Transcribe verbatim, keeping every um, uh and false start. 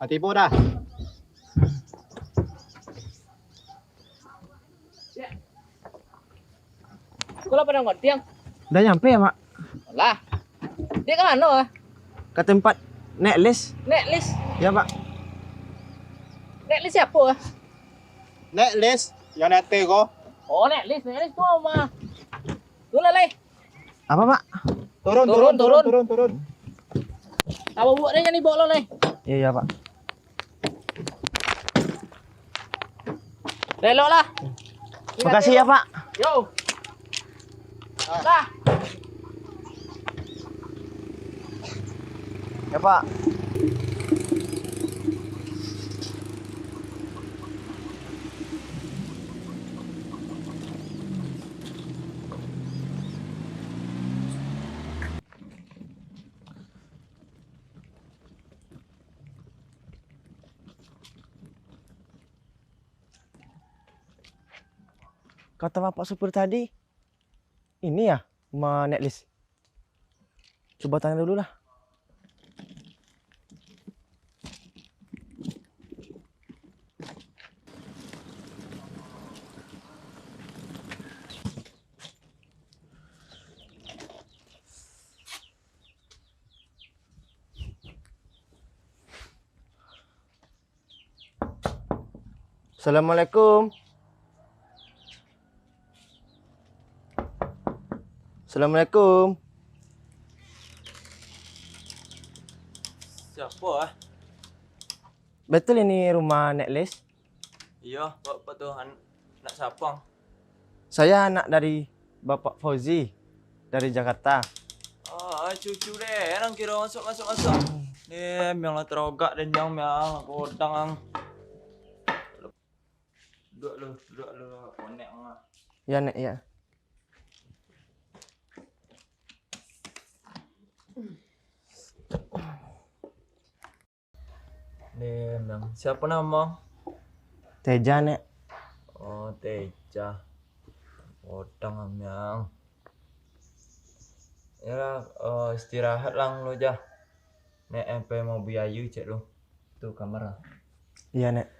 Tibo dah. Kau lah padang gontiang? Dah nyampe, Mak. Lah. Dia ka mano, ah? Ka tempat Nek Lis. Nek Lis? Ya, Pak. Nek Lis siapo, ah? Nek Lis, yang di ateh ko. Oh, Nek Lis, Nek Lis tu mah. Tu lah, Lai. Apa, Pak? Turun, Turun, turun, turun, turun. Turun, turun. Apa buat ni, jadi bawa lo, Lai? Iya, iya, Pak. Lelok lah. Makasih ya, Pak. Yo. Lah. Ya, Pak. Kata bapak supir tadi, ini ya rumah Nek Lis? Coba tanya dulu lah. Assalamualaikum. Assalamualaikum. Siapo, ah? Betul ini rumah Nek Lis? Iyo, Pak, Pak, tu an-, nak siapo? Saya anak dari Bapak Fauzi dari Jakarta. Ah, cucu deh, nang kiro masuk, masuk, masuk. Ni, miang lah terogak dan jang miang, godang ang. Duduk lu, duduk lu, konek ang. Ya, Nek, ya. Ni, Bang. Siapo namo? Teja, Nek. Oh, Teja. Odang, Bang. Yolah, eh, istirahat lah lu, Jah. Nek, ampai mau biayu cek lu. Tu kamar lah. Iya, Nek.